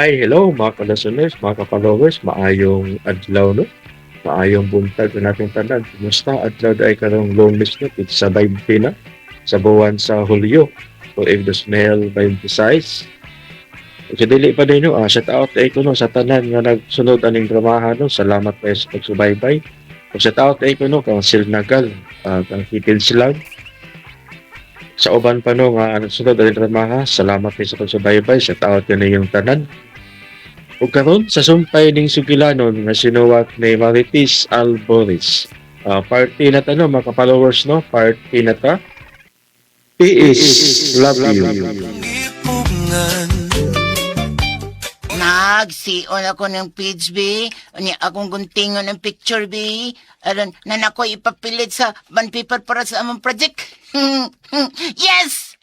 Hi, hello mga ka-listeners, mga ka-followers, maayong adlaw, no? Maayong buntag na nating tanan. Kumusta adlaw ay karong Lunes, no? Sa 20 na sa buwan sa Hulyo. O 2026. So dili pa din, no, shout out ay ko, no, sa tanan nga nagsunod aning dramaha, no. Salamat pa sa pagsubaybay. O shout out ay ko, no, kang Silnagal, kang Kitin Silag. Sa uban pa, no, nga nagsunod aning dramaha, salamat pa sa pagsubaybay. Shout out yun yung tanan. Ug karon sa sumpay ning sugilanon nga sinuwat ni Marites Alboris. Party na ta, no, mga followers, no, party na ta. Peace, love you. Gipugngan. Nagsion ako ng page, B. Unya akong guntingon ng picture, B. Aron, na nako ipapilit sa bond paper para sa among project. Yes!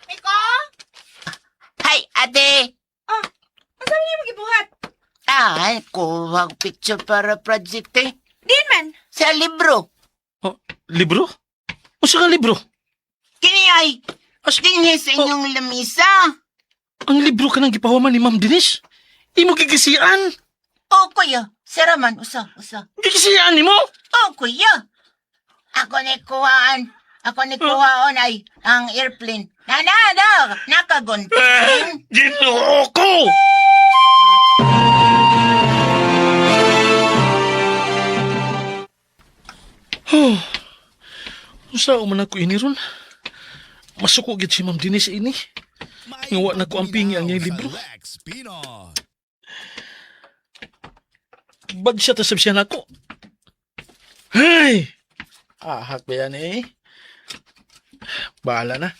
Miko? Hi, ate! Ah, asa man nimo gibuhat? Ay, kuha og picture para project eh. Din man. Sa libro. Oh, libro? Usa ka libro? Kini ay, dinhi sa inyong lamisa. Ang libro ka nang gipahuman ni Ma'am Denise? Imo gigisian? Oh, kuya. Sira man, usa, usa. Gigisian nimo? Oh, kuya. Ako ni kuhaan. Ako ni kuhaon ay ang airplane. Na, na, na. Nakagunting. Ginoo ko! Oh, usa man ako ini ron. Masuko gid si Ma'am Denise ini. Nga wa na ko ang pingi ang iyang libro. Bad siya tasab siya nako. Hey! Ahak ba yan eh? Bahala na.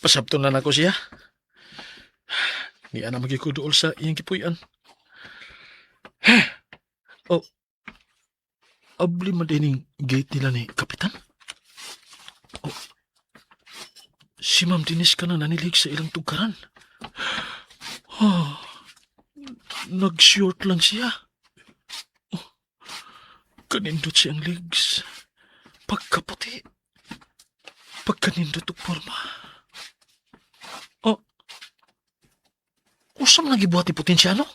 Pasabton na nako siya. Niya na magikuduol sa iyang gipuy-an. Oh. Abli man din gate nila ni Kapitan. Oh. Si Ma'am Denise ka na nanilig sa ilang tugkaran. Oh. Nag-short lang siya. Oh. Kanindot siyang legs. Pagkaputi. Pagkanindot og forma. Oh. Usa man nagibuhat ni Potensyano?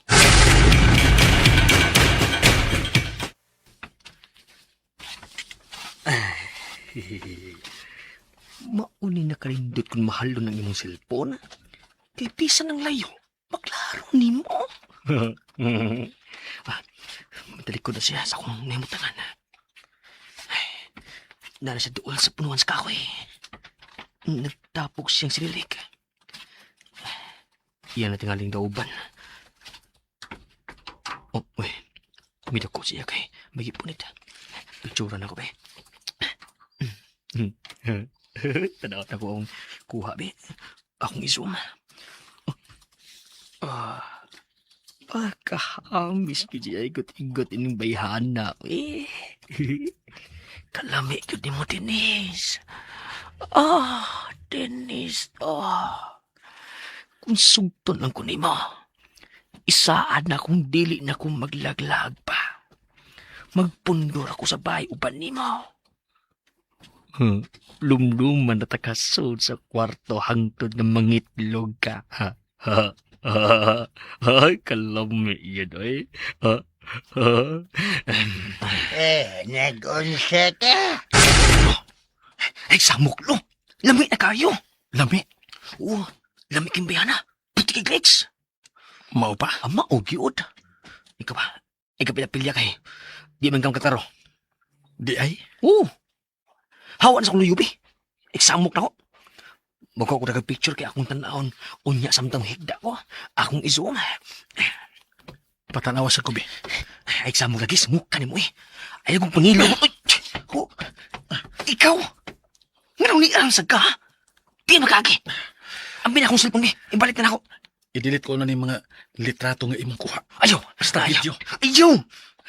Mauni na karindot kung mahalo ng imong cellphone. Kay pisa ng layo, maglaro nimo. Ah, matalikod na siya sa akong nahimutangan. Ay, nara siya dool sa punuan sa kahoy. Nagtapok siyang sinilik. Iyan na tingaling dauban. Oh, uy. Midako siya kay may gipunit. Picture na ko, be. Tanaw na ko ang kuha, be. Akong i-zoom. Ah, ah, kahamis ko siya. Igot-igot ining bayhana, eh. Kalami ko ni mo, Denise. Ah, Denise, ah. Kung sugton lang ko nimo, isaad na kung dili na kung maglaglag pa. Magpundor ako sa bahay uban nimo. Lumluman na takasod sa kwarto hangtod nga mangitlog ka. Ha, ha, ha, ha, kalami yun, oy. Ha, ha. Eh, nag-unsa ka? Ay, samok lo. Lami na kayo. Lami, Oo, lami kang bayana. Puti kay Glex. mao pa. Ama, o giod. Ikaw ba? Ikaw pinapilya kay. Di man kang kataro. Di ay. Oo. Hawan sa akong luyubi. Iksamok na ko. Mukha ko picture kay akong tanawon. Unya samtang higda ko. Akong i-zoom. Patanawa sa kubi. Ay, samok lagi. Smuka ni mo eh. Ayaw kong pangilo. Uy! Oh, ikaw! Nga ni aram sa ka? Di makaagi. Ang akong cellphone eh. Ibalik na ako. I-delete ko na ni mga litrato nga imong kuha. Ayaw! Basta Ayaw. video. Ayaw!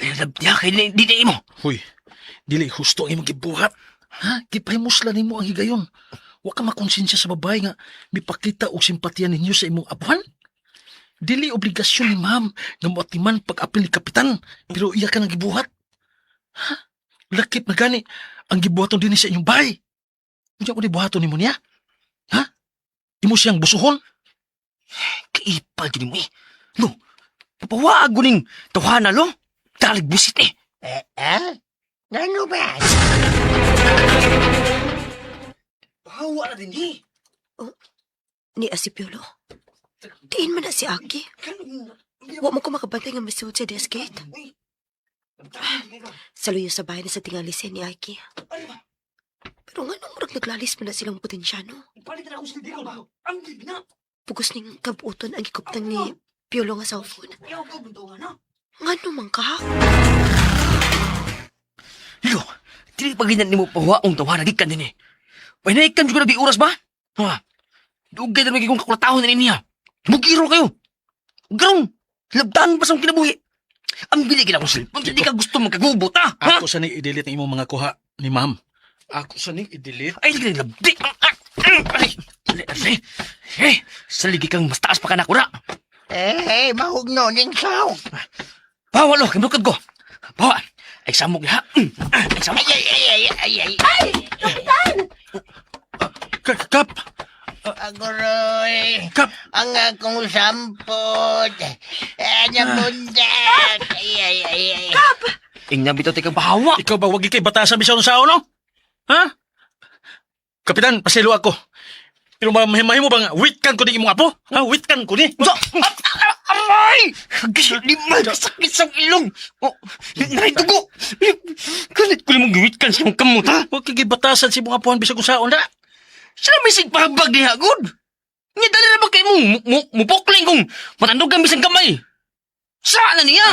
Ayaw, lab niya. Kaya di na imo. Huy, dili husto ang imong gibuhat. Ha? Gipahimusla nimo ang higayon. Wa ka makonsensya sa babae nga mipakita og simpatiya ninyo sa imong abuhan. Dili obligasyon ni ma'am nga moatiman pag-apil ni kapitan, pero iya ka nang gibuhat. Ha? Lakip na gani ang gibuhaton dinhi sa inyong bahay. Unya ko ni buhaton nimo niya? Ha? Imo siyang busuhon? Kaipal gini mo eh. No, papawaag ko ning tawhana lo. Dalig busit eh. Eh, eh? Ngano ba? Pahawa na din eh. Ni Asipiolo. Diin man na si Aki. Wa mo ko makabantay nga masuod sa desk gate. Saluyo sa bahay na sa tingali siya ni Aki. Pero nga nung murag naglalis man na silang potensyano. Pugos ning kabuton ang gikuptan ni Piolo nga cellphone. Nga man ka? Lo, dili pa ganyan nimo pahuwaong tawhana gikan din eh. May naikan jud ko na oras ba? Ha? Dugay na kong kakulatahon na niya. Mugiro kayo. Garong, labdan pa sa akong kinabuhi. Ang bili gina akong cellphone, di ka gusto magkagubot ha? Ha? Ako sa ning i-delete ang imong mga kuha ni ma'am. Ako sa ning i-delete. Ay, lagi labdi. Ay, ay, ay, eh, sa ligi kang mas taas pa ka na kura. Eh, eh, mahugno ning saw. Bawa lo, kimukad ko. Bawa. Ay, samok ha. Ay, samok. Ay, ay, ay, ay, ay, ay. Kap! Aguroy. Kap! Ang akong sampot. Eh, nabundak. Ay, ay, ay, ay. Ingna bitaw tikang bahawa. Ikaw ba wagi kay batasan bisan sa no? Ha? Kapitan, paselo ako. Pero mahimo ba nga witkan ko ni imong apo? Ha, witkan ko ni. Unsa? Aray! Di man sakit sa ilong. Oh, naray dugo. Ganit ko limong giwit kan sa imong kamot ha. Wag kay batasan si imong apohan bisan kung saon na. Sila may sigpahabag diha gud. Nya dali na ba kay mo mupokling kung matandog kang bisan kamay. Saan na niya?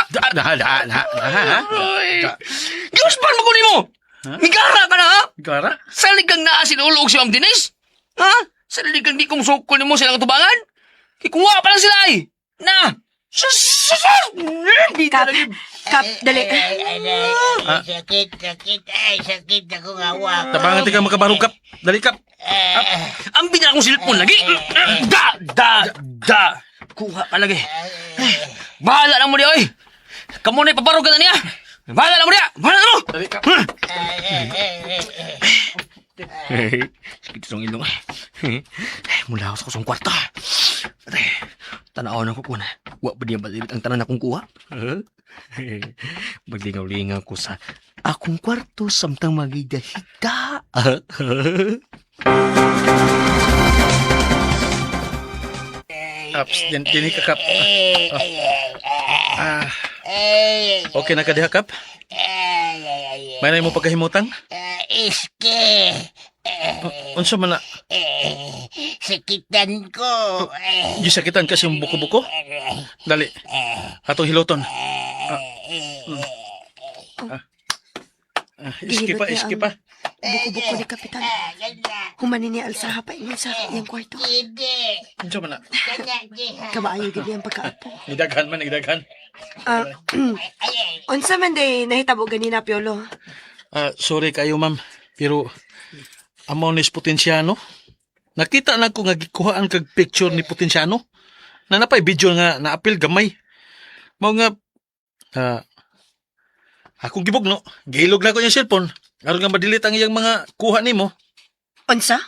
Da da da da. Ha? Aray! Giuspan mo ko nimo. Migara ka na ha. Gara? Salig kang naa sinulo og si Ma'am Denise? Ha? Salig kang di kong sukol nimo silang tubangan? Kikuha pa lang sila ay. Na! Sus! Sus! Sus! Kap, Kap, dali. Ay, ay, ay, ay, sakit, sakit. Ay, sakit ako nga awak. Tabangan ti ka makabarog kap. Dali kap. Eh, Ang bina akong silpon lagi. Da! Da! Da! Kuha pa lagi. Bahala na mo di oy. Kamu na ipabarog ka na niya. Bahala na mo diya. Bahala na mo. Dali kap. ay, ay, ay, ay. Sakit sa ilong. Mula ako sa kusong kwarto. Atay, tanaw na ko kuna. Wa pa niya balilit ang tanan akong kuha. Maglingaw-lingaw ko sa akong kwarto samtang magigahita. Aps, din dinhi ka kap. Ay, ay, ay, Ah, ay, okay na ka diha kap? ay, ay, ay, ay. May na mo pagkahimutang? Eh, iske. Eh, Unsa man na eh, sakitan ko. Eh, gisakitan kasi yung buko-buko? eh, Dali. Atong hiloton. eh, Ah, iski pa, Gihilot niya iski ang pa. Buko-buko ni Kapitan. ah, ganda. Humanin niya alsaha pa ingon sa iyang kwarto. Hindi. Unsa man na? Ganda, diha. Kamaayo gid niyang pagkaapo. Nidaghan man, nidaghan. Ah, Ay, ay. unsa man day nahitabo ganina Piolo? Ah, sorry kayo ma'am, pero amo ni Potensiano. Nakita na ko nga gikuhaan kag picture ni Potensiano. Na napay video nga naapil gamay. Mao nga ah, akong gibugno, gihilog na ko yung cellphone. Aron nga ma-delete ang iyang mga kuha nimo. Unsa?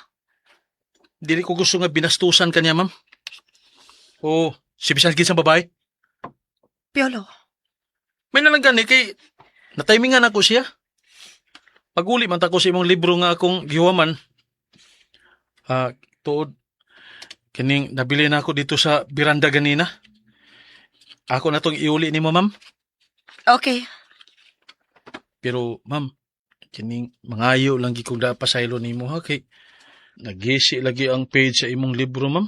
Dili ko gusto nga binastusan kanya, ma'am. O, si bisan ginsang babae. Piolo. May nalang gani kay natimingan ako siya. Paguli man ta ko sa imong libro nga akong giwaman. Ah, tuod kining nabili na ako dito sa biranda ganina. Ako na tong iuli nimo, ma'am. Okay. Pero ma'am, kining mangayo lang gid kong pasaylo nimo ha kay nagisi lagi ang page sa imong libro, ma'am.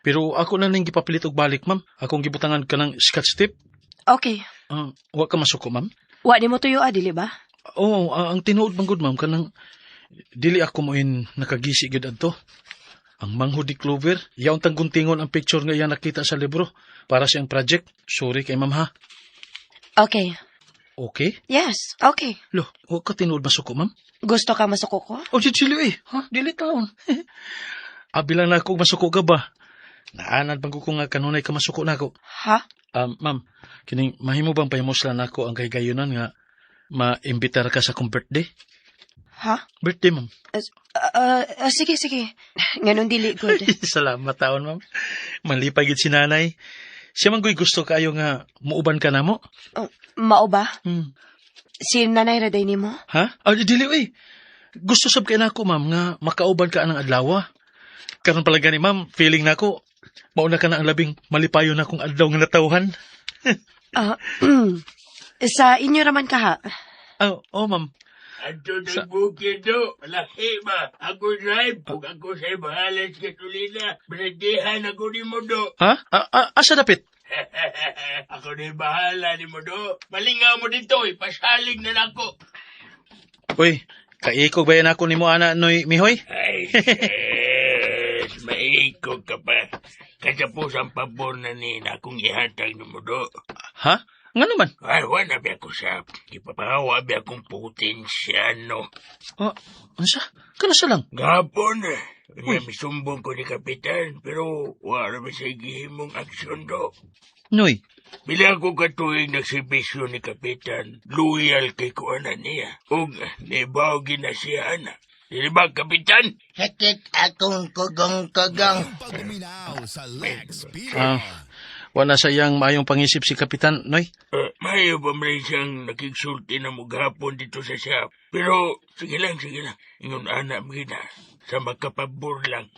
Pero ako na ning gipapilit og balik, ma'am. Akong gibutangan ka ng scotch tape. Okay. Ah, wa ka masuko, ma'am. Wa nimo tuyo ah, dili ba? Oo, ang tinuod man gud ma'am kanang dili ako mo in nakagisi gyud adto. Ang manghod ni Clover, yaon tang guntingon ang picture nga iyang nakita sa libro para sa iyang project. Sorry kay ma'am ha. Okay. Okay? Yes, okay. Lo, wa ka tinuod masuko ma'am? Gusto ka masuko ko? O di sila eh. Ha? Dili taon. Abi lang na ako masuko ka ba? Naanad bang ko nga kanunay ka masuko na ako. Ha? Ma'am, kining mahimo bang pahimuslan nako ang kahigayunan nga maimbitar ka sa akong birthday? Ha? Birthday, ma'am. Sige, sige. Nganong dili gud? Salamat taon, ma'am. Malipay gid si nanay. Siya man guy gusto kayo nga muuban ka na mo. Oh, mao ba? Hmm. Si nanay ra day nimo? Ha? Ah, dili oy. Gusto sab kay nako, ma'am, nga makauban ka anang adlaw. Karon pala gani, ma'am, feeling nako mauna ka na ang labing malipayon na akong adlaw nga natawhan. Ah, sa inyo raman ka ha? Ah, oh, ma'am. Adto sa bukid do, malaki ba? Ako drive, ug ako sa'y bahala sa gasolina. Bradihan ako ni mo do. Ha? Ah, ah, asa dapit? Ako ni bahala ni mo do. Malingaw mo dito, ipasalig na nako. Uy, kaikog ba yan ako ni mo ana noy mihoy? Ay, sis, maikog ka pa. Katapos ang pabor na ni na akong ihatag ni mo do. Ha? Nga naman? Ay, wala ba ako sa ipapahawa ba akong potensyano. Ah, unsa? Kana sa lang? Gapon, nga misumbong ko ni Kapitan, pero wala ba sa gihimong aksyon do. Noy, Bilang ko katuig nagserbisyo ni Kapitan, loyal kay kuana niya. Ug nibaw gina siya ana. Dili ba, Kapitan? Sakit akong kugong-kugong. ah, wala sa iyang maayong pangisip si Kapitan, Noy. Mayo pa man rin siyang nakigsulti na mo gahapon dito sa shop. Pero sige lang, sige lang. Ingon ana mo gina. Sa makapabor lang.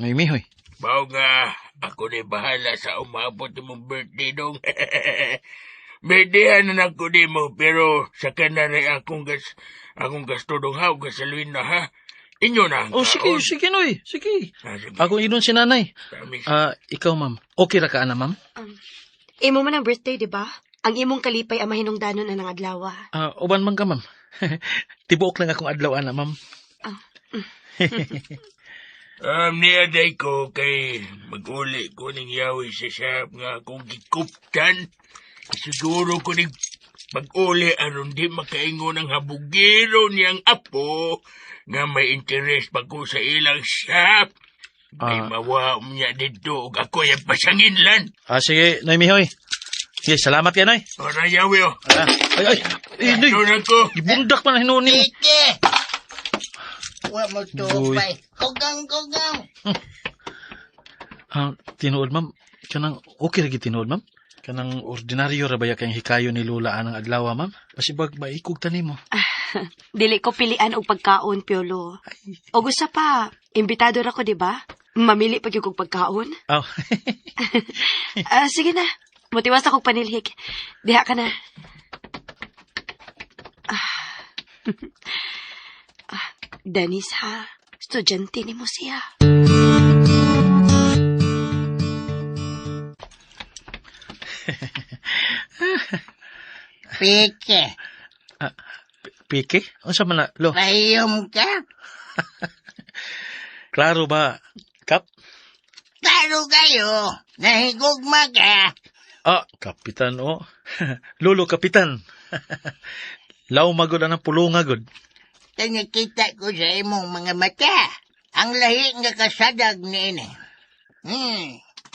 Noy mihoy. Bao nga, ako na bahala sa umabot mong birthday dong. Birthdayhan na nako di mo, pero sa kana na akong gasto dong ha, ug gasolina ha. Inyo na ang Oh, sige, kaon. sige, Noy. Sige. Ah, sige. Ako inon si nanay. Promise. Ah, ikaw, ma'am. Okay ra ka ana, ma'am? Imo man ang birthday, di ba? Ang imong kalipay ang mahinungdanon anang adlaw. Ah, uban man ka, ma'am. Tibuok lang akong adlaw ana, ma'am. Niaday ko kay mag-uli ko ning yawi sa shop nga akong gikuptan. Siguro ko ning mag-uli aron di makaingon ang habugero niyang apo nga may interes pa ko sa ilang shop. May Ah. mawa niya dito ug ako yung pasangin lan. Ah, sige, Noy Mihoy. Sige, salamat kay Noy. Ora yawi oh. Ah, ay, ay, ay, Noy. Ito na ko. Ibundak man ang hinuon nimo. Pike! Wa mo tupay. Kugang-kugang. Ah, tinuod, ma'am. Kanang okay ra gyud tinuod, ma'am. Kanang ordinaryo ra baya kayong hikayo ni Lola anang adlaw, ma'am. Pasibag maikog ta nimo. Dili ko pilian og pagkaon, Piolo. Og usa pa, imbitado ra ko, di ba? Mamili pa gyud kog pagkaon. Oh. Ah, sige na. Mutiwas akong panilhik. Diha ka na. Ah. Ah, Dennis ha, estudyante ni mo siya. Pike, Pike? Unsa man na, Lo? pahiyom ka. Klaro ba, Kap? Klaro kayo. Nahigugma ka. Ah, kapitan, oh. Lolo, kapitan. Law magod ang pulunga gud. Nakita ko sa imong mga mata. Ang lahi nga kasadag ni ini.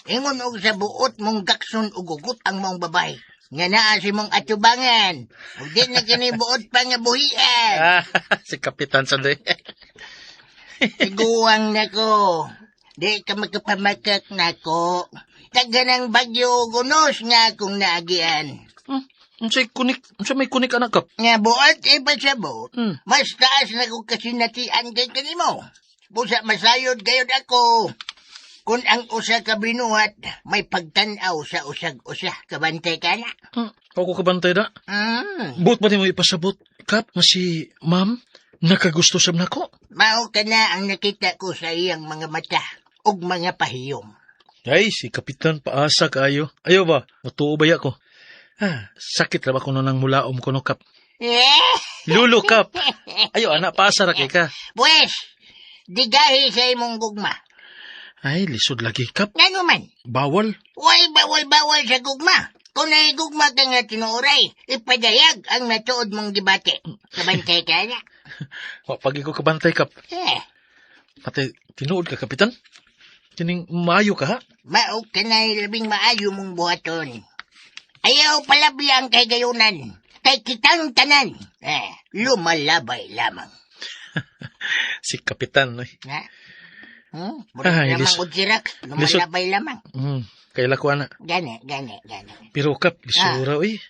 Ingon og sa buot mong gakson ug ugot ang mong babay. Nga naa si mong atubangan. Ug di na kini buot pa nga buhian. Ah, si Kapitan sandali. Tiguang nako. Di ka makapamakak nako. Taga ng bagyo gunos nga akong naagian. Unsay kunik, unsa may kunik anak kap? Nga buot ipasabot. Mas taas na ko kasinatian kay kanimo. Busa masayod gayod ako. Kung ang usa ka binuhat, may pagtanaw sa usag-usa. Kabantay ka na. Ako kabantay da. Buot ba nimo ipasabot, Kap, nga si ma'am nakagusto sab nako? Mao ka na ang nakita ko sa iyang mga mata ug mga pahiyom. Ay, si Kapitan paasa kaayo. Ayo ba, matuo ba ya ko? Ah, sakit ra ba kuno nang mulaom kuno, Kap? Eh, Lulo, Kap. Ayo, anak, paasa ra kay ka. Pwes, digahi sa imong gugma. Ay, lisod lagi, Kap. Ngano man? Bawal. Way bawal-bawal sa gugma. Kung nahigugma ka nga tinuoray, ipadayag ang natuod mong gibati. Kabantay ka na. Wa pagi ko kabantay, Kap. Eh, Patay, tinuod ka, Kapitan. Kining maayo ka, ha? Mao ka na labing maayo mong buhaton. Ayaw palabli ang kay gayunan. Kay kitang tanan. Eh, lumalabay lamang. Si Kapitan, oy. Ha? Ay, Murag lamang og Xerox. lisod. Lumalabay lamang. Kaila ko ana. Gani, gani, gani. Pero Kap, lisura, oy.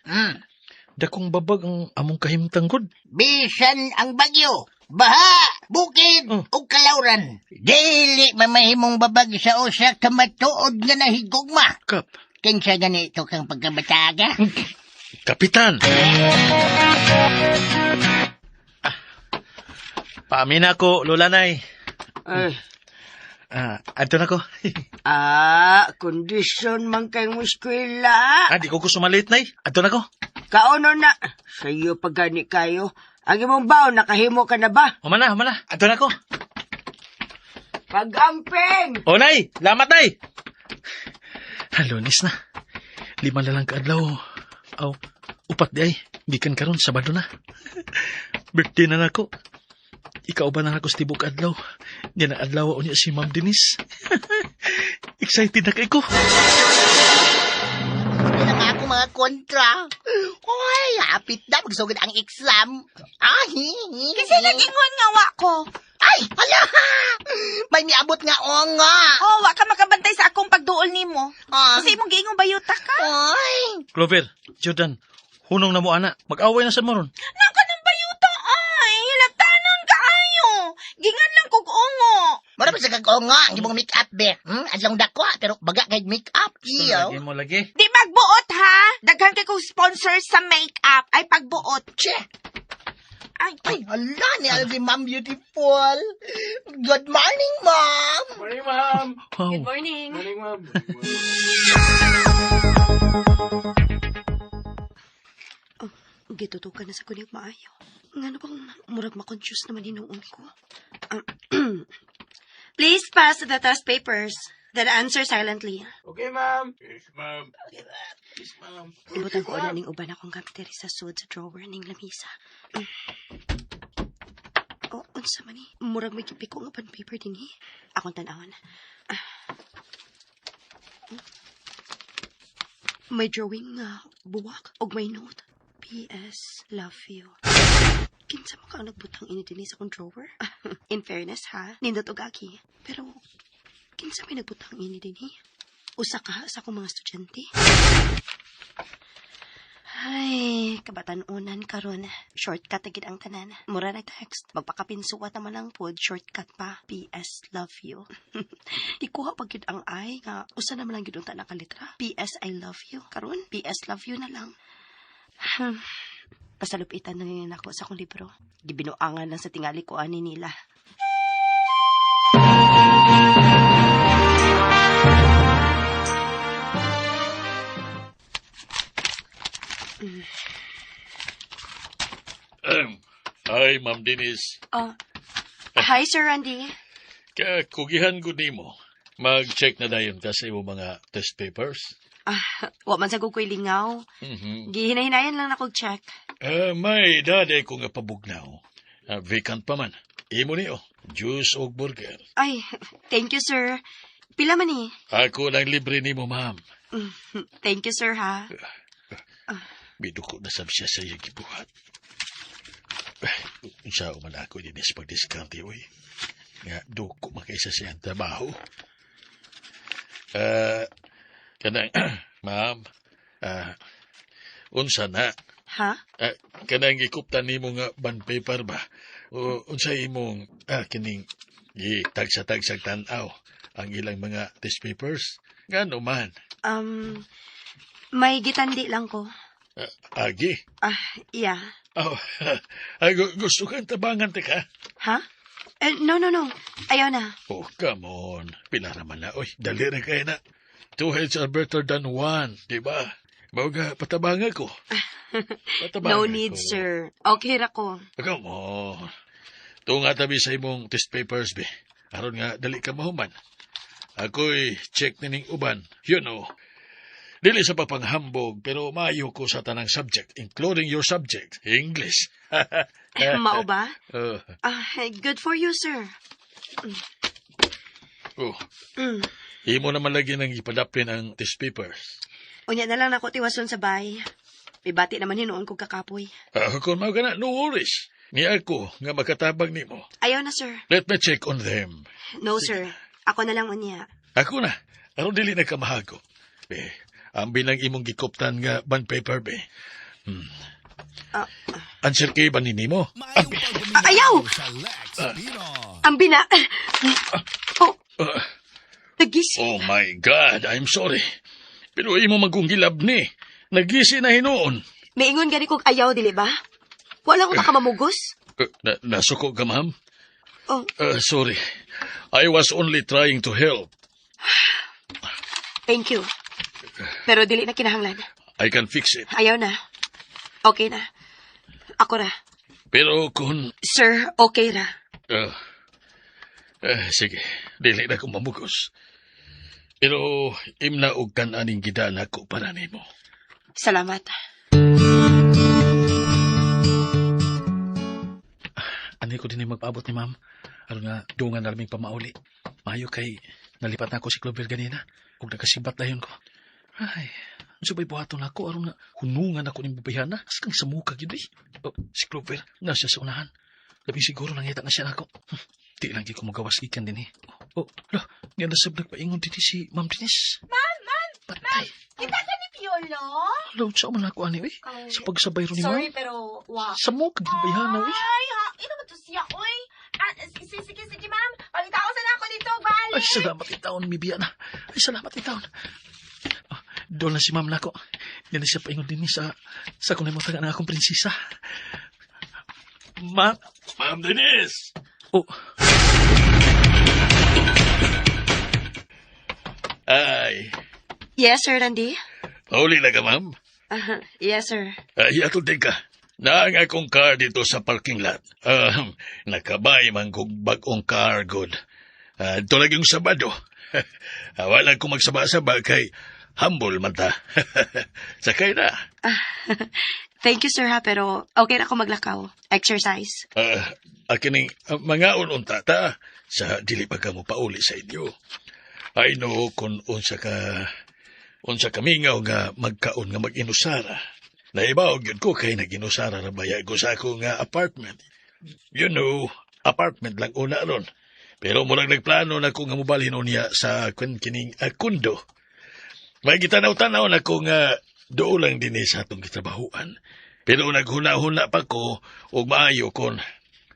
Dakong babag ang among kahimtang gud. Bisan ang bagyo, baha, bukid, ug kalawran. Dili mamahimong babag sa usa ka matuod nga nahigugma. Kap. Kinsa ganito kang pagkabataga? Kapitan! Ah, paamin ako, Lola Nay. Ay. Ah, adto na ko. Ah, kondisyon man kay mo eskwela. Ah, di ko gusto malit, Nay. Adto na ko. Kauno na. Sa iyo pa gani kayo. Ang imong baon, nakahimo ka na ba? Humana, humana. Adto na ko. Pag-amping! O, Nay! Lamat, Nay! Halunis na. 5 na lang kaadlaw. Aw, 4 di ay. Gikan karon, Sabado na. Birthday na nako. Ikaw ba na ako sa tibok adlaw? Di na adlaw niya si Ma'am Denise. Excited na kay ko. Yan ang ako mga kontra. Uy, hapit na. Magsugod ang exam. Ah, hi, hi, Kasi nag-ingon nga wa ko. Ay, hala! May miabot nga onga. Oh, wa ka makabantay sa akong pagduol nimo. Ah. Kasi imong giingon bayuta ka. Ay, Clover, Jordan, hunong na mo ana. Mag-away na sa moron. Naka ng bayuta ay, hilatanon kaayo. Gingan lang kog ungo. mura ba sa kag-onga ang imong make-up, be? Adlong dako, pero baga kay make-up. Iyo. Lagi mo lagi. Di magbuot ha. Daghan kay kong sponsor sa make-up ay pagbuot. Che. Ay, Ay, hala ni Alvin, ma'am, beautiful. Good morning, ma'am. Morning, ma'am. Wow. Morning. Morning, ma'am. Oh, gitutukan na sa kunyag maayo. Ngano bang murag makonfuse naman hinuon ko? Please pass the test papers. Then answer silently. Okay, ma'am. Yes, ma'am. Yes, ma'am. Ibutan ko na ning uban akong gamit diri sa sud sa drawer ning lamisa. Oh, unsa man ni? Murag may gipiko nga pan paper dinhi. Akong tan-awon. Ah. May drawing nga buwak og may note. P.S. Love you. Kinsa man ka ang nagbutang ini dinhi sa akong drawer? In fairness ha, nindot og aki. Pero kinsa may nagbutang ini dinhi? Usa ka sa akong mga estudyante. Ay, kabatan-unan karon. Shortcut na gid ang tanan. Mura na text. Magpakapinsuwat naman lang pod, shortcut pa. P.S. Love you. Ikuha pa gid ang I nga usa naman lang gid unta nakalitra. P.S. I love you. Karon, P.S. Love you na lang. Pasalupitan na ngayon ako sa akong libro. Gibinuangan lang sa tingali ko ani nila. Hi, Ma'am Denise. Oh. Hi, Sir Randy. Kakugihan ko nimo. Mag-check na dayon ka sa imong mga test papers. Ah, wa man sa ko'y lingaw. Gihinahinayan lang ako check. May daday ko nga pabugnaw. Vacant pa man. Imo niyo. Juice og burger. Ay, thank you, sir. Pila man eh. Ako lang libre nimo, ma'am. Thank you, sir, ha. Biduko na sab siya sa iyang gibuhat. Unsa man ako dinis pagdiskarte, oy. Nga, duko makaisa sa iyang trabaho. Kanang, ma'am, unsa na? Ha? Kanang gikuptan nimo nga bond paper ba? O unsa imong kining gitagsa-tagsag tan-aw ang ilang mga test papers? Ngano man? May gitandi lang ko. Agi. Ah, yeah. Oh, ay, gusto kang tabangan, teka. Ha? Eh, no, no, no. Ayaw na. Oh, come on. Pila raman na. Oy, dali na kayo na. 2 heads are better than 1, di ba? Baga, patabangan ko. Patabangan No need, ko. sir. Okay ra ko. Come on. Tunga tabi sa imong test papers, be. Aron nga, dali ka mahuman. Ako'y check na ning uban. You know, dili sa papanghambog, pero maayo ko sa tanang subject, including your subject, English. Mao ba? Ah, good for you, sir. Oh. Imo naman lagi nang ipadapin ang test papers. Unya na lang nako tiwason sa bay. Mibati naman hinuon kog kakapoy. Kung mao ka na, no worries. Ni ako nga makatabang nimo. Ayaw na, sir. Let me check on them. No, sir. Ako na lang unya. Ako na. Aron dili na ka mahago. Be, ang bilang imong gikuptan nga bond paper, be. Ah. Answer kay ba nimo? Maayong Ah, ayaw! pagduminaw sa Lex Pino. Ang bina. Oh, Ah, nagisi. oh my God, I'm sorry. Pero imo magkong gilabni. Nagisi na hinuon. Maingon gani kog ayaw, dili ba? Wala ko makamamugos. Nasuko ka, ma'am? Oh, Sorry. I was only trying to help. Thank you. Pero dili na kinahanglan. I can fix it. Ayaw na. Okay na. Ako ra. Pero kung Sir, okay ra. Sige, dili na ko mamugos. Pero imna og kan-aning gidana ko para nimo. Salamat. Anhi ko din ay magpaabot ni ma'am. Aron nga dungan na raming pamauli. Maayo kay nalipat na ako si Clover ganina. Ug nakasibat dayon ko. Ay, unsa ba'y buhaton nako aron nga hunungan ako ning babayhana? Askang samuka gyud eh. Oh, si Clover, na siya sa unahan. Labi siguro nangita na siya nako. Di lang gyud ko magawas gikan din eh. Oh, lo, niya nasab nagpaingon din si Ma'am Denise. Ma'am, ma'am, Patay. kita ka ni Piolo? Lo, unsa man ako ani eh. Sa pagsabay ro ni Sorry, ma'am. pero wa. Samuka gyud bayhana eh. Ay, ha, ino ba to siya, oy? Ah, sige, sige, sige, ma'am. Pangitao na ako dito, bali. Ay, salamat itaon, mibiya na. Ay, salamat itaon. Oh, doon na si ma'am nako. Yan na siya paingon din ni sa kung naimutagan ang akong prinsesa. Ma'am, Ma'am Denise! Oh, Ay, Yes, Sir Randy? pauli na ka, ma'am. Ah, yes, sir. Ay, atol din ka. Naa ang akong car dito sa parking lot. Nakabay man kog bag-ong car, good. Ito lang yung Sabado. Wala ko magsaba-saba kay humble man ta. Sakay na. Thank you, sir, ha, pero okay na ako maglakaw. Exercise. Akining mga ununta ta sa dili pa ka mo pauli sa inyo. I know kung unsa ka mingaw nga magkaon nga mag-inusara. Naibaw gyud ko kay nag-inusara ra baya ko sa ako nga apartment. Apartment lang una ron. Pero murag nagplano na ko nga mobalhin niya sa kun kining kundo. May gitanaw-tanaw na ko nga dool lang dinhi sa atong gitrabahuan. Pero naghuna-huna pa ko og maayo kon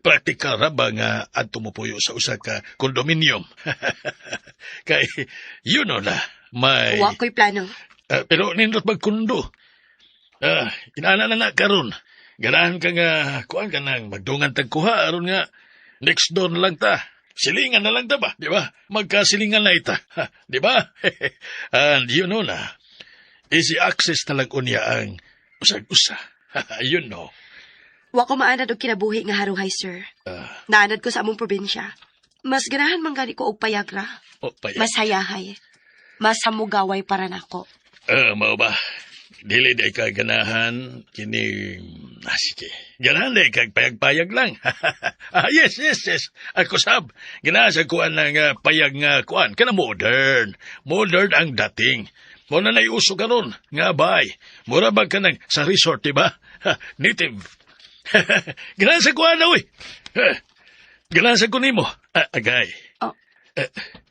praktikal ra ba nga adto mo puyo sa usa ka condominium. Kay you know na may Wa ko'y plano. Pero nindot magkundo. Inana na na karon. Ganahan ka nga kuan ka nang magdungan tag kuha aron nga next door na lang ta. Silingan na lang ta ba, di ba? Magkasilingan na ita, ha, di ba? And you know na, easy access na lang unya ang usag-usa. You know. Wa ko maanad og kinabuhi nga haruhay, sir. Naanad ko sa among probinsya. Mas ganahan man gani ko og payag ra. Oh, payag. Mas hayahay. Mas hamugaway para nako. Ah, mao ba? Dili day ka ganahan kini, sige. Ganahan day kag payag-payag lang. Ah, yes. Ako sab. Ganahan sa kuan ng payag nga kuan kana modern. Modern ang dating. Mo na uso karon nga bay. Mura ba ka nang sa resort, di ba? Ha, native. Ganahan sa kuan na uy. Ha, ganahan sa kunimo. Ah, agay. Oh.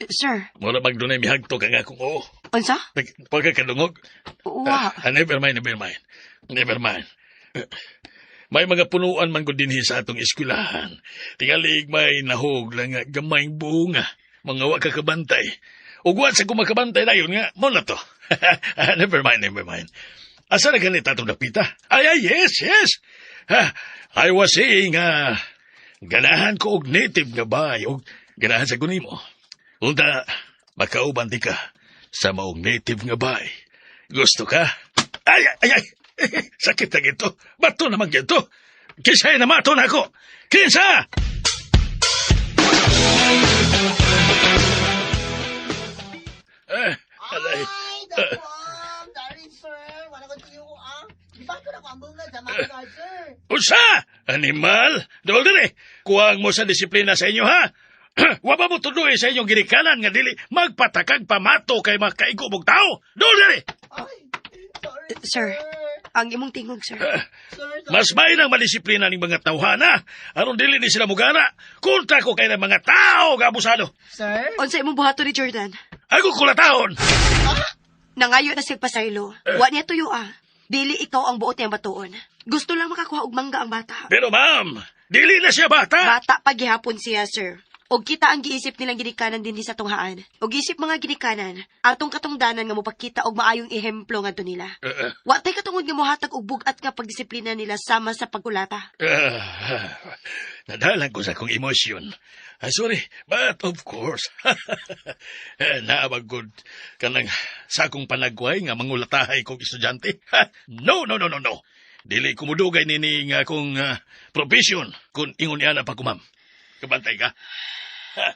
Sir, Mura bag dunay mihagto ka nga kung oo. Unsa? Pagkakadungog. Wa. Ah, never mind, never mind. Never mind. May mga punuan man ko dinhi sa atong eskwelahan. Tingalig may nahog lang nga gamayng bunga. Mga wa ka kabantay. Ug wa sa kumakabantay na yun nga, mo na to. Ah, never mind, never mind. Asa na ganit atong dapita? Ay, ay, yes. Ha, I was saying, ganahan ko og native nga bay, og ganahan sa kunimo. Unta, makauban di ka sa maong native nga bay. Gusto ka? Ay, ay, ay! Sakit na gito. Bato naman gito. Kinsa na mato na ako? Kinsa? Eh, alay. Ay, dako, sorry, sir. Wala ko tiyo, ah. Di ba ko na ko ang bunga sa mga guard, sir? Unsa? Animal? Dool diri. Kuwang mo sa disiplina sa inyo, ha? Wa ba mo tuduy sa inyong ginikanan nga dili magpatakag pamato kay makaigo mong tao? Dool diri. Ay, sorry, Sir. Ang imong tingog, sir. Mas may nang madisiplina ning mga tawhana. Aron dili ni sila mugana. Kontra ko kay ng mga tao nga abusado. Sir? Unsa imong buhaton ni Jordan? Ako kulatahon. Nangayo na siya pasaylo. Wa niya tuyo ah. Dili ikaw ang buot niyang batuon. Gusto lang makakuha og mangga ang bata. Pero ma'am, dili na siya bata. Bata pa gihapon siya, sir. Og kita ang giisip nilang ginikanan dinhi sa tunghaan. Og isip mga ginikanan, atong katungdanan nga mopakita og maayong ehemplo ngadto nila. Wa tay katungod nga mohatag og bug-at nga pagdisiplina nila sama sa pagkulata. Ah, nadalang ko sa akong emosyon. Ah, sorry, but of course. Eh, naabag gud kanang sa akong panagway nga mangulatahay kong estudyante. Ha, no, no, no, no, no. Dili ko mudugay nini nga akong profession kung ingon niya na pa ko, ma'am. Kabantay ka. Ha.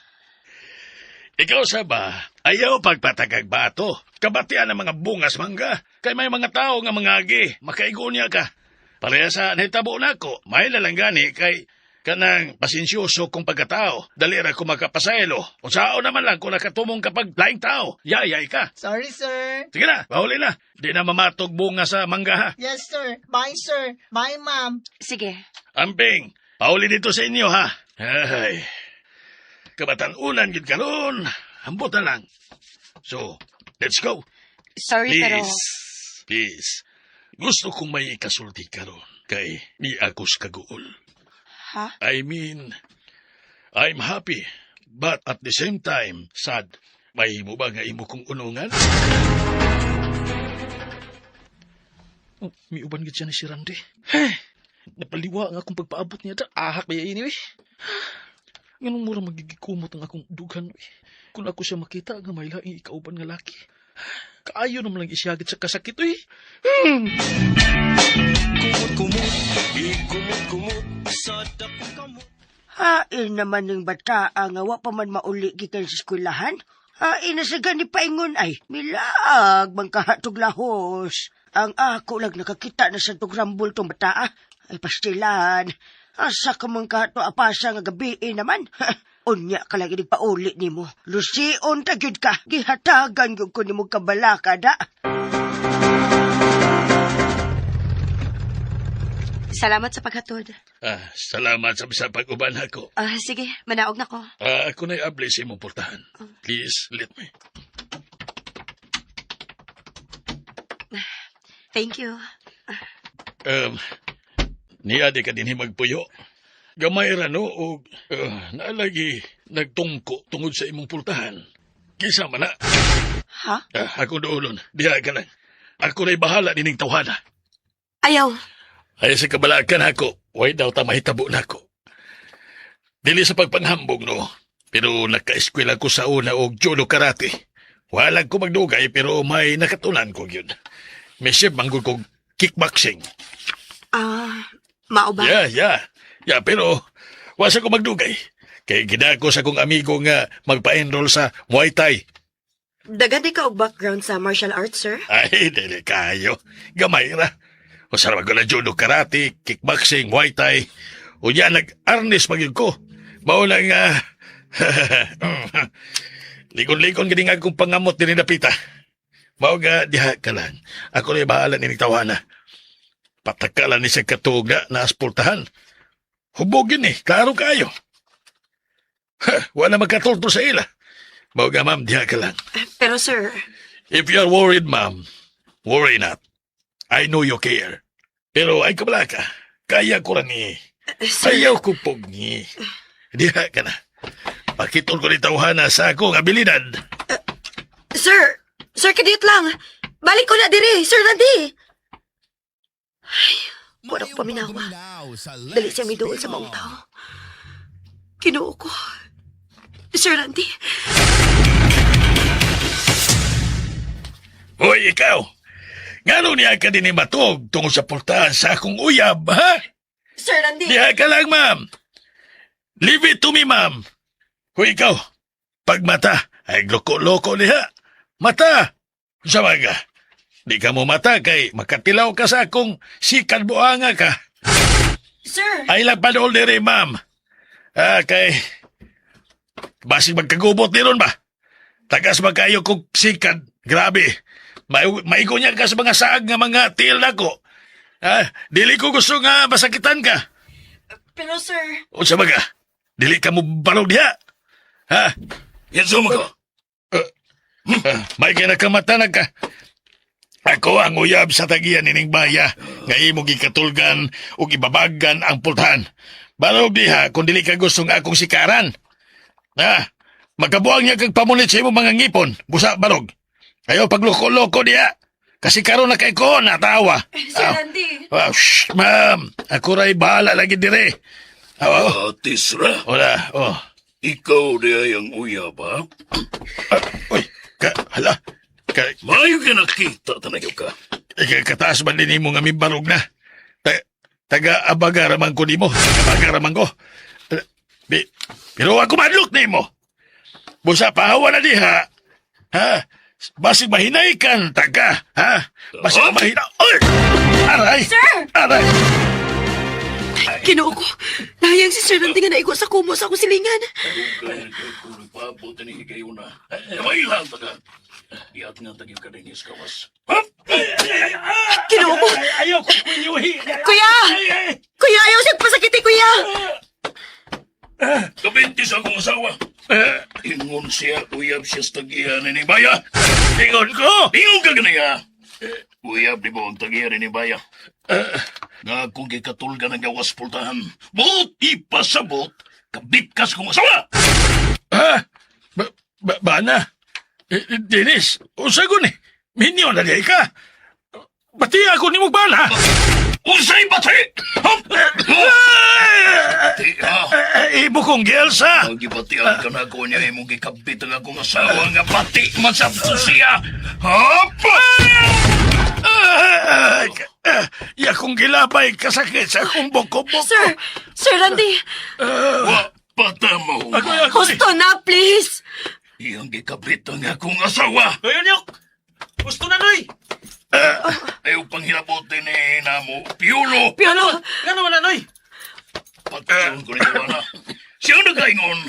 Ikaw sa ba, ayaw pagpatagag bato. Kabatian ang mga bungas mangga. Kay may mga tao nga mangagi, makaigo niya ka. Pareha sa nahitabo nako, may lalanggani kay kanang pasensyoso kong pagkatao. Dali ra ko makapasaylo. Unsao naman lang kung nakatumong kapag laing tao. Yayay ka. Sorry, sir. Sige na, bahuli na. Di na mamatog bunga sa mangga ha. Yes, sir. Bye, sir. Bye, ma'am. Sige. Amping, pauli dito sa inyo ha. Ay, kabatan-unan gid karon. Ambot na lang. So, let's go. Sorry pero Please, please. Gusto kong may ikasulti karon kay ni Akos kaguol. Ha? I mean, I'm happy, but at the same time, sad. Mahimo ba nga imo kong unungan? Oh, miuban gid siya ni si Randy. Hey, napaliwa ang akong pagpaabot niya da. Ahak ba ini eh. Nganong mura magigikumot ang akong dughan eh. Kung ako siya makita nga may laing ikauban nga laki. Kaayo naman lang isyagit sa kasakit eh. Hain naman ng bata nga wa pa man mauli gikan sa eskwelahan. Hain na sa gani paingon ay milaag man kahatog lahos. Ang ako lang nakakita na sa tugrambol tong bata. Ay pastilan. Asa ka man kahato apasa nga gabi naman. Unya ka lang inig pauli nimo. Lusion ta gyud ka. Gihatagan gyud ko nimo kabalaka da. Salamat sa paghatod. Ah, salamat sa pag-uban ako. Ah, sige, manaog na ko. Ah, ako na'y abli sa imong portahan. Please, let me. Thank you. Niya di ka din magpuyo. Gamay ra no og naalagi nagtungko tungod sa imong pultahan. Kisa man na. Ha? Ah, ako doolon. Diha ka lang. Ako na'y bahala nining tawhana. Ayaw. Ay sa kabalakan ako, way daw ta mahitabo nako. Dili sa pagpanghambog no, pero nakaeskwela ko sa una og judo karate. Wala ko magdugay pero may nakatunan ko yun. May sip manggol kog kickboxing. Ah, mao ba? Yeah, yeah. Yeah, pero wasa ko magdugay. Kay gidako sa kong amigo nga magpa-enroll sa Muay Thai. Dagan di ka og background sa martial arts, sir? Ay, dili kayo. Gamay ra. O sa ko na judo, karate, kickboxing, Muay Thai. O yan, nag-arnis magyud ko. Mao lang nga. Likon-likon gini nga akong pangamot din napita. Mao nga diha ka lang. Ako na bahala ni tawana. Patakalan ni siya katuog na naaspultahan. Hubogin eh, klaro kayo. Ha, wala magkatulto sa ila. Mao nga ma'am, diha ka lang. Pero sir, If you are worried, ma'am, worry not. I know you care. Pero ay kabala ka. Kaya ko lang eh. Sir, Ayaw ko pugni. Diha ka na. Pakitol ko ni tawhana sa akong abilidad. Sir, sir, kadiyot lang. Balik ko na diri, Sir Randy. Ay, wala ko paminawa. Dali siya miduol sa maong tao. Kinuo ko. Sir Randy, Hoy, ikaw! Ngano niya ka din matug tungkol sa pultahan sa akong uyab, ha? Sir Randy. Diha ka lang, ma'am. Leave it to me, ma'am. Hoy, ikaw. Pagmata, ay loko-loko diha. Mata! Sa mga, di ka mo mata kay makatilaw ka sa akong sikat buanga ka. Sir, Ay lang panool diri, ma'am. Ah, kay... Basig magkagubot ni ron ba? Tagas magkayo kong sikat. Grabe. Maigo niya ka sa mga saag nga mga tiil nako. Ha? Dili ko gusto nga masakitan ka. Pero sir, Unsa ba ka? Dili ka mo barog diha. Ha? Yanso mo ko. May kinakamata na ka. Ako ang uyab sa tagiyan nining baya nga imo gikatulgan ug ibabagan ang pultahan. Barog diha kung dili ka gusto nga akong sikaran. Ha? Magkabuang niya kag pamunit sa imong mga ngipon, busa barog. Ayaw pagloko-loko diha. Kasi karon na kay ko natawa. Sir Randy. Ah, shh, ma'am, ako ray bahala lagi dire. Ah, oh. Tisra, Wala, oh. ikaw di ay ang uyab, ha? Ah, uy, ka, hala. Ka, Maayo ka nakita, tanayaw ka. Kataas man din mo nga may barog na. Ta, taga abaga raman ko nimo. Taga abaga raman ko. Eh, Di, pero ako madlok nimo. Busa pahawa na diha. Ha? Basig mahinay kan taga, ha? Basig mahina. Oy! Aray! Sir! Aray! Ginoo ko. Nahayang si Sir Randy nga naigo sa kumo sa akong silingan. Kaya kay ko nagpaabot ni higayon na. Kamay lang taga. Iat nga tagyo ka din kawas. Ha? Ginoo ko. Ayaw ko kunyuhi. Kuya! Kuya, ayaw siyang pasakiti, kuya! Kabinti sa akong asawa. Ingon siya, uyab siya sa tagiya ni Baya. Ingon ko! Ingon ka ganaya. Uyab di mo ang tagiya ni Baya. Nga akong gikatulga ng gawas pultahan. Buot ipasabot, kabit ka sa akong asawa. Ha? Ba, ba, bana? Eh, eh, Dennis, unsa ko ni? Minyo na di ka. Bati ako ni mo bana. Unsay bati! Hop! Ti ha. Eh, Ibo kong gelsa. Ang gibatian ka na ko niya imong gikabit ang akong asawa nga bati man sa siya. Hop! Ah, ah, Ya kong gilabay kasakit sa akong boko-boko. Sir! Sir Randy! Wa patamaw. Ako, ako. Gusto na, please! Iyang gikabit ang akong asawa. Noy, Onyok! Gusto na, Noy! Ayaw panghilabot din eh namo. Piulo! Piolo! Nga naman na, Noy! Patyon ko nito na. Siya ang nagaingon.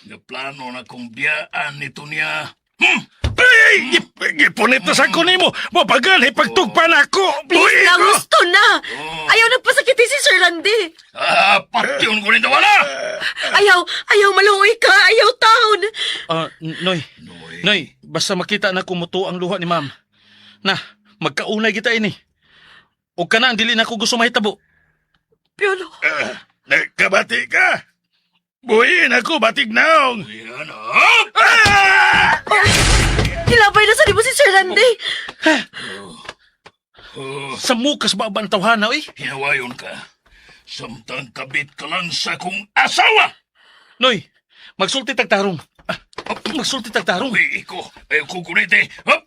Nga plano na kong biyaan nito niya. Ay, gipunit na sa ko nimo. Mapagal, ipagtugpan ako. Please Buhi na, ko. gusto na! Ayaw nagpasakiti si Sir Randy! Ah, patyon ko nito na. Ayaw! Ayaw maluoy ka! Ayaw taon! Ah, Noy. Noy, basta makita na kumuto ang luha ni ma'am. Na, magkaunay kita ini. O ka na, ang dili na ako gusto mahitabo. Piolo! Ah, Nagkabati ka. Buhiin ako, batig naong. Yan, hop! Ah! Kilabay na sa mo si Sir Randy! Sa mukas ba ang tawhana, oy? Hinawayon ka. Samtang kabit ka lang sa kong asawa. Noy, magsulti tagtarong. Ah, magsulti tagtarong. Uy, iko. Ayaw ko kunite. Hop!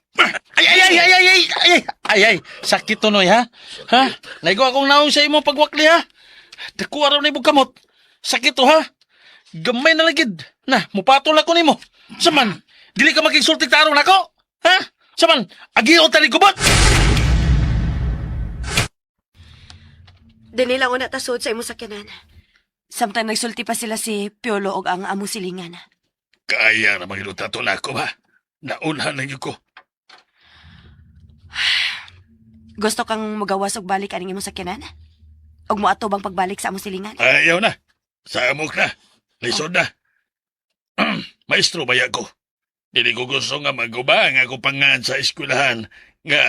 Ay, ay, ay, ay, ay, ay, ay, ay, ay, sakit to, Noy, ha? Ha? Naigo akong naong sa imong pagwakli, ha? Dako araw na ibog kamot. Sakit to, ha? Gamay na lagid. Na, mupatol ako nimo. Saman, dili ka makigsulti tarong nako. Ha? Saman, agio taligubot. Dili lang una tasod sa imong sakyanan. Samtang nagsulti pa sila si Piolo og ang among silingan. Kaya na magiluta to na ako ba? Naunhan na gyud ko. Gusto kang mugawas og balik aning imong sakyanan? Og moato bang pagbalik sa among silingan? Ayaw na. Samok na. Lisod na. Maestro ba ko? Dili ko gusto nga maguba ang ako pangan sa eskwelahan nga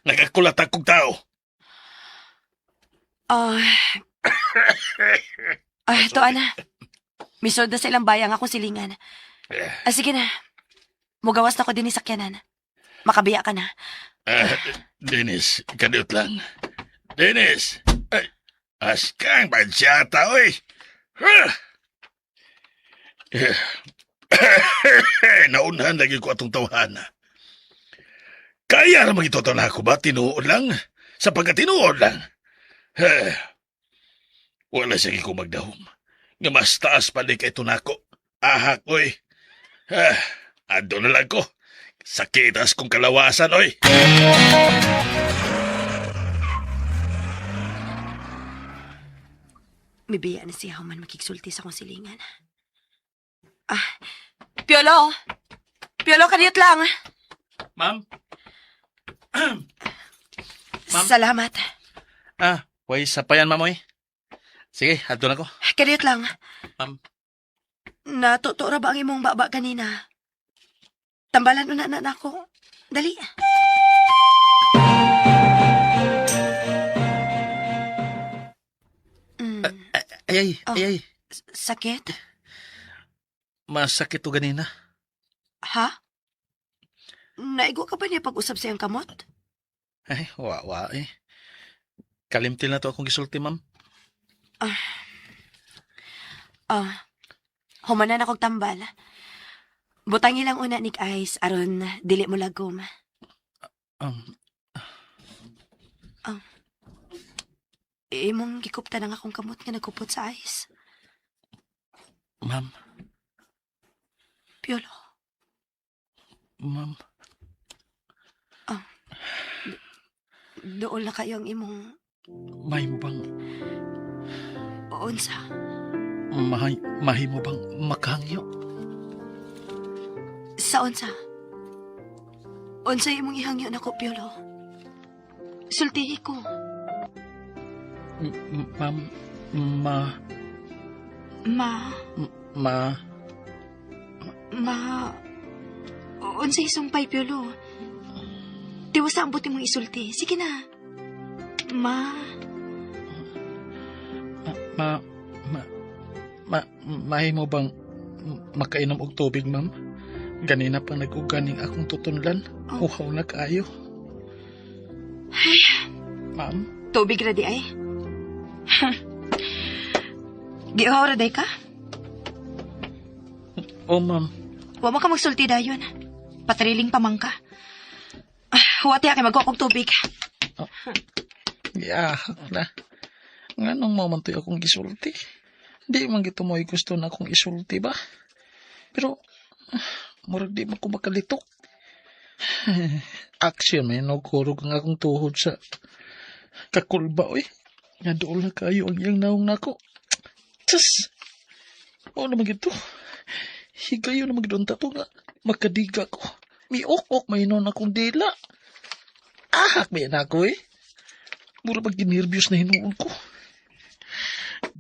nakakulat akong tao. Ah. Ah, to ana. Misod na sa ilang bayang akong silingan. Ah, sige na. Mugawas na ko din ni sakyanan. Makabiya ka na. Ah, Dennis, kadiot lang. Dennis! Ay, askang bansyata, oy! Ah! Eh, Naunhan lagi ko atong tawhana. Kaya ramang itoto na ako ba? Tinuod lang? Sa pagkatinuod lang. Eh, wala sige ko magdahom. Nga mas taas pa di kay tunako. Ahak, oy. Ah, ando na lang ko. Sakitas kong kalawasan, oy. Mibiya na siya human makigsulti sa akong silingan. Ah, Piolo! Piolo, kaniyot lang. Ma'am? Ma'am? Salamat. Ah, way sapayan, ma'am, oy. Sige, adto na ko. Kadiyot lang. Ma'am. Natuto ra ba ang imong baba kanina? Tambalan una na nako. Dali. Mm, Ay, ay, Oh. ay, ay. sakit? Masakit to ganina. Ha? Naigo ka ba niya pag-usap sa iyang kamot? Ay, wa, wa, eh. Kalimtil na to akong gisulti, ma'am. Ah, humanan akong tambal. Butangi lang una ni Ice aron dili mo lagom. Imong gikupta na nga akong kamot nga nagkupot sa ice. Ma'am, Piolo, ma'am. dool na kayo ang imong May mo bang, unsa. mahay, mahimo bang makahangyo? Sa unsa? Unsa imong ihangyo nako, Piolo? Sultihi ko. Ma'am, ma, Ma, ma, ma... Unsay sumpay, Piolo? Tiwasa ang buti mong isulti. Sige na. Ma, ma, ma, ma, mahimo bang makainom og tubig, ma'am? Ganina pa nag-uganing akong tutunlan. Oh. Uhaw na kaayo. Ma'am, tubig ra di ay. Giuhaw ra day ka? oh ma'am, Wa mo ka magsulti dayon. Patriling pamangka. Ah, huwati kay magkuha kog tubig. Giahak na. Nganong mo man to'y akong gisulti? Di man gito mo'y gusto na akong isulti ba? Pero, murag di man ko makalitok. Action may nagkurog ang akong tuhod sa kakulba, oy. Nga dool na kayo ang iyang naong nako. Tsus! Mao naman gito. Higayo naman gito ang tato nga. Makadiga ko. Miok-ok may noon akong dila. Ahak may anak ko eh. Mura pag ginervyos na hinuon ko.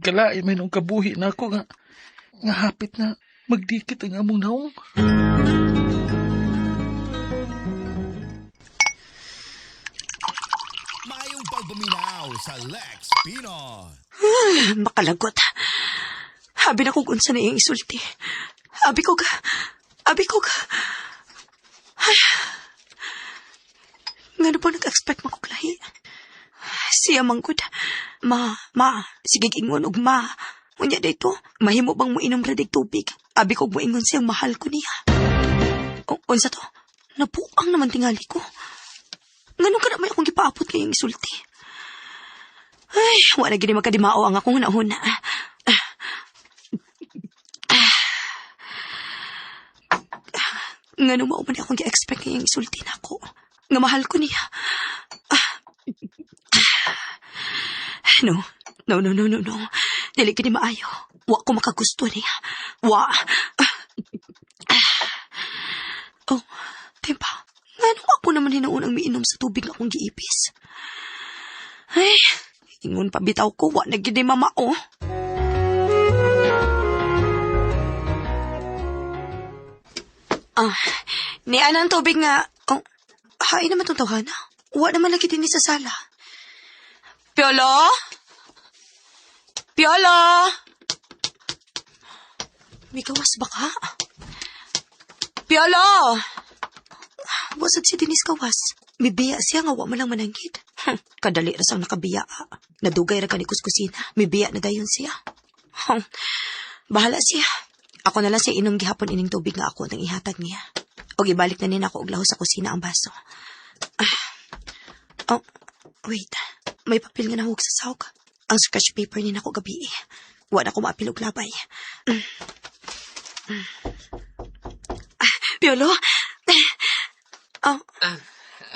Galain may nung kabuhi na ako nga, nga hapit na magdikit ang among naong. Maayong pagpaminaw sa Lex Pinoy. Makalagot. Habi na kung unsa na iyang isulti. Abi ko ka. Abi ko ka. Ay. Ngano po nag-expect makuklahi? Siya manggod. Ma, ma, sige ingon og ma. Unya dito, mahimo bang moinom ra dig tubig? Abi ko moingon siyang mahal ko niya. O, unsa to? Nabuang naman tingali ko. Ngano ka na may akong gipaapot ngayong isulti? Ay, wala gini magkadimao ang akong hunahuna. Ngano mao man akong gi-expect ngayong isulti nako. Nga mahal ko niya. Ah. No, no, no, no, no, no. Dili gini maayo. Wa ko makagusto niya. Wa. Oh, tempa. Ngano ako naman hinuunang miinom sa tubig nga akong giipis? Ay, ingon pa bitaw ko, wa na gid ni mama oh. Ah, ni anang tubig nga. Oh, hain naman tong tawhana. Wa naman lagi din sa sala. Piolo? Piolo? May gawas ba ka? Piolo! Wasad si Denise kawas. Mibiya siya nga wa man lang mananggid. Kadali ra sang nakabiya. Nadugay ra kani kuskusina. Mibiya na dayon siya. Bahala siya. Ako na lang siya inom gihapon ining tubig nga ako nang ihatag niya. Og ibalik na nina ako og laho sa kusina ang baso. Ah. Oh, wait. May papel nga nahug sa sawk. Ang scratch paper ni nako gabi. Wa na ko maapil og labay. Ah, Piolo? Oh,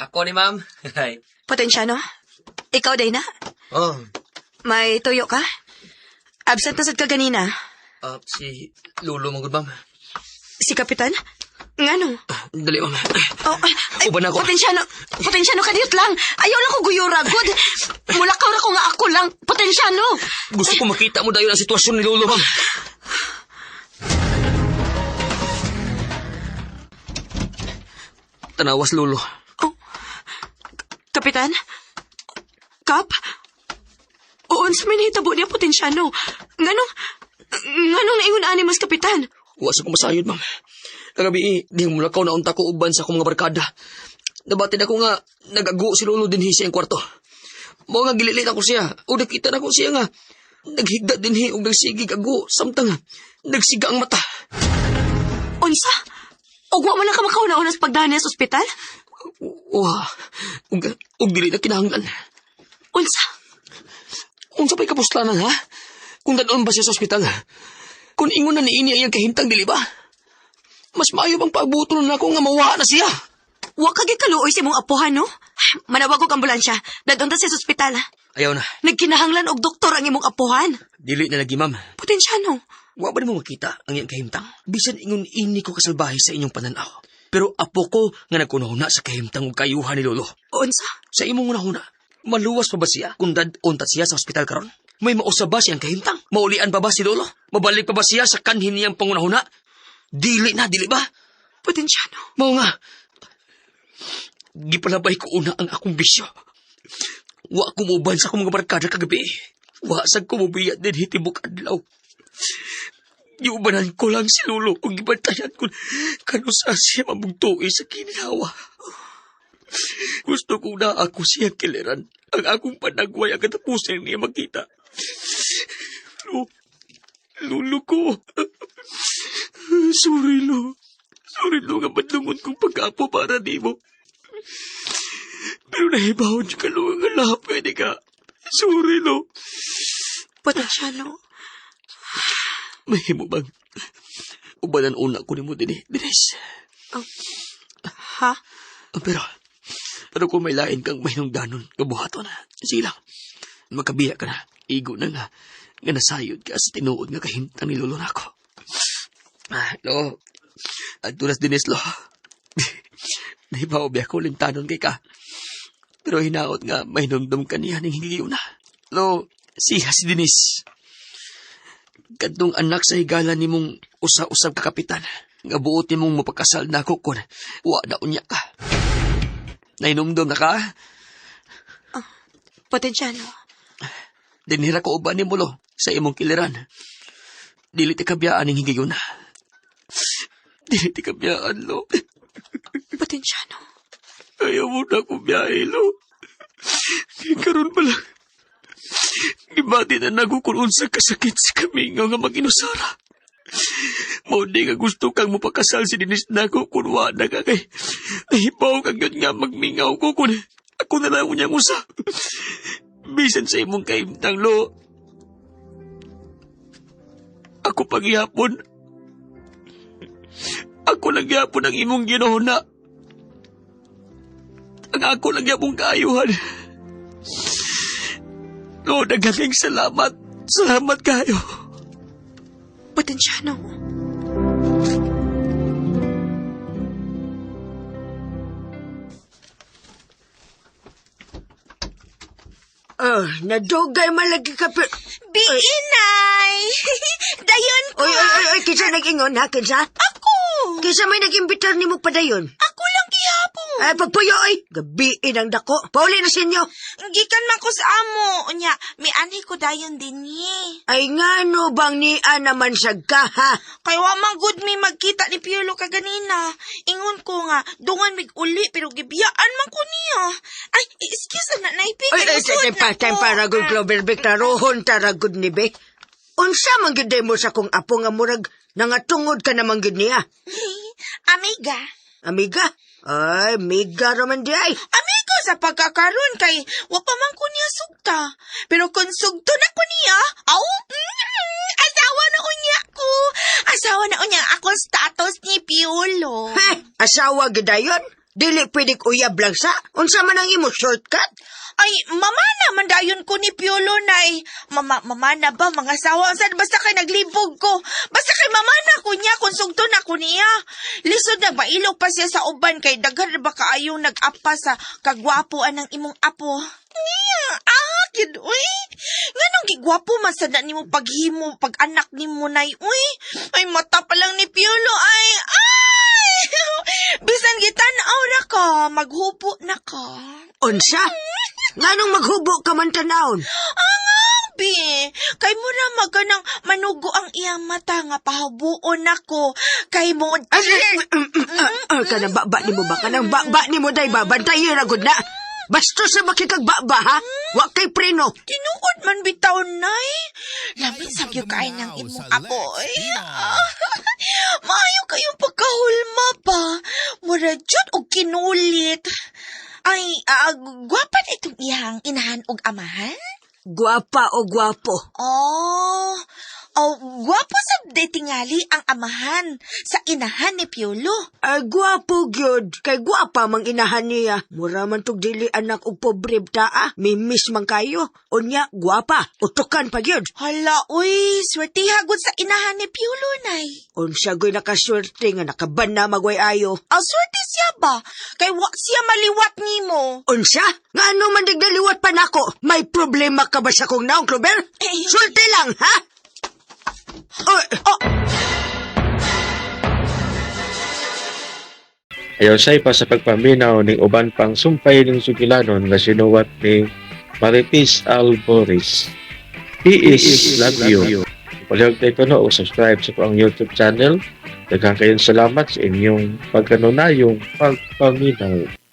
Ako ni ma'am. Hi. Potensyano? Ikaw, Dayna? Oh, May tuyo ka? Absent na sad ka ganina. si Lolo mangud ma'am. Si Kapitan? Ngano? Dali ma'am. Oh, ay, Uban ako. Potensyano, potensyano kadiyot lang. Ayaw lang ko guyura, good. Mulakaw ra ko nga ang Potensyano. Gusto ko makita mo dayon ang sitwasyon ni Lolo, ma'am. Tanawas, Lolo. Oh. Kapitan? Kap? Oo, unsa may nahitabo niya Potensyano? Nganong naingon ani mas kapitan? Wa sa kumasayod, ma'am. Kagabi, di mo lakaw na unta ko uban sa akong mga barkada. Nabati na ko nga, nag-ago si Lolo dinhi sa iyang kwarto. Mao nga gililit ako siya. O nakita na ko siya nga. Naghigda dinhi og nagsigig ago. Samtang, nagsiga ang mata. Unsa? Og wa man lang ka makauna-una sa pagdahan niya sa ospital? Wa, ug dili na kinahanglan. Unsa? Unsa pa'y kapuslanan, ha? Kung dadon ba siya sa ospital? Kung ingon na niini ang iyang kahimtang, dili ba? Mas maayo bang pagbuto na ako nga mawa na siya? Wa ka gyud kaluoy sa imong apohan, no? Manawag og ambulansya. Dadon ta siya sa ospital. Ayaw na. Nagkinahanglan og doktor ang imong apohan. Dili na lagi, ma'am. Potensyano. Wa ba nimo makita ang iyang kahimtang? Bisan ingon ini ko kasalbahe sa inyong pananaw. Pero apo ko nga nagkunahuna sa kahimtang ug kayuhan ni Lolo. Unsa? Sa imong hunahuna, maluwas pa ba siya kung dad-on ta siya sa ospital karon? May mausa ba siyang kahimtang? Maulian pa ba si Lolo? Mabalik pa ba siya sa kanhin niyang pangunahuna? Dili na, dili ba? Potensyano. Mao nga. Gipalabay ko una ang akong bisyo. Wa ko moban sa akong mga barkada kagabi. Wa sa ko mobiya din hitibok adlaw. Giubanan ko lang si Lolo kung gibantayan ko kanusa siya mabugtuoy sa kinhawa. Gusto ko na ako siya kiliran. Ang akong panagway ang katapusan niya makita. Lo, Lolo ko. Sorry, Lo. Sorry, Lo, nga badlungon kong pagkapo para di mo. Pero nahibawon siya kaluwang nga lahat pwede ka. Sorry, Lo. Potensyano. Mahimo bang ubanan una ko nimo dinhi, Denise. Ha? Pero kung may lain kang mahinungdanon, kabuhaton na. Sige lang. Makabiya ka na. Igo na nga. Nga nasayod ka sa tinuod nga kahimtang ni Lolo nako. Ah, lo. Adto nas Denise, lo. Nahibaw biya ko limtanon kay ka. Pero hinaot nga mahinumdum ka niya ning higiyon na. Lo, siya si Denise. Kadtong anak sa higala nimong usa-usab ka kapitan. Nga buot nimong mapakasal nako kon wa na unya ka. Nahinumdum na ka? Potensyano. Dinhira ko uban nimo lo sa imong kiliran. Dili ti kabiyaan ning higayon. Dili ti kabiyaan lo. Potensyano. Ayaw mo na ko biyahe lo. Karon pa lang. Gibati na nako kung unsa kasakit sa kamingaw nga mag-inusara. Mao di nga gusto kang mapakasal si Denise nako kung wa na ka kay nahibaw ka gyud nga magmingaw ko kung ako na lang unyang usa. Bisan sa imong kahimtang lo. Ako paghihapon. Ako lang gihapon ang imong ginuhuna. Ang ako lang gihapon kaayuhan. Lo, naghaling salamat. Salamat kayo. Potensyano. Oh, nadugay malagi ka pero... Biinay! Dayon ko! Oy, oy, oy, oy, kinsa nag-ingon ha, kinsa? Ako! Kinsa may nag-imbitar nimo padayon? Ako lang gihapon. Ay, pagpuyo, oy! Gabiin ang dako. Pauli na sinyo. Gikan man ko sa amo. Unya, mianhi ko dayon dinhi. Ay, ngano bang nia naman sa ka, ha? Kay wa man gud mi magkita ni Piolo kaganina. Ingon ko nga, dungan mig uli pero gibiyaan man ko niya. Ay, excuse na naipig. Oy, ay, time pa, time pa, ragod Clover Beck, tarohon, taragod ni Be. Unsa man gyud mo sa kong apo nga murag, nangatungod ka naman gyud niya. Amiga. Amiga? Ay, miga raman di ay. Amigo sa pagkakaroon kay wa pa man ko niya sugta. Pero kung sugto na ko niya, aw, asawa na unya ko. Asawa na unya akong status ni Piolo. Heh, asawa gyud dayon? Dili pwede uyab lang sa. Unsa man ang imo shortcut? Ay, mama na man dayon ko ni Piolo nay. Mama, mama na ba mga asawa? Saan basta kay naglibog ko? Basta kay mama na ko niya kung sugto na ko niya. Lisod nagmailog pa siya sa uban kay daghan ba kaayong nag-apa sa kagwapo anang imong apo. Niya, ah, gid uy. Gwapo man sad na nimo paghimo pag anak nimo, nay. Uy, ay mata pa lang ni Piolo ay ay. Bisan gitan-aw ra ka, maghubo na ka. Unsa? Nganong maghubo ka man tanawon? Bi, kay mura maganang manugo ang iyang mata nga pahubuon nako. Kay mo Ay, ay, ay, kanang baba nimo ba? Kanang baba nimo day ba? Bantayi ra gud na. Bastos sa makikag baba ha? Wa kay preno. Tinuod man bitaw, nay. Lami sa gyud kay ng imong apoy. Maayo kayong pagkahulma pa. Mura jud og kinulit. Ay, gwapa na itong iyang inahan og amahan? Guwapa o gwapo? Oh, gwapo sa tingali ang amahan sa inahan ni Piolo. Ay, gwapo gyud. Kay gwapa mang inahan niya. Mura man tog dili anak og pobre taa. Mimis man kayo. Unya, gwapa. Utukan pa gyud. Hala, uy, swertiha gud sa inahan ni Piolo, nay. Unsa goy nakaswerte nga nakaban na magway ayo. Ang swerte siya ba? Kay wa siya maliwat nimo. Unsa? Nga ano man nagdaliwat pa nako? May problema ka ba sa kong naong, Clover? Eh, Sulti lang, ha? Oh, oh. Ayaw say pa sa pagpaminaw ning uban pang sumpay ning sugilanon nga sinuwat ni Marites Alboris. He is love you. Palihog tayo ko no, o subscribe sa ang YouTube channel. Daghang kayong salamat sa inyong pagkanunayong pagpaminaw.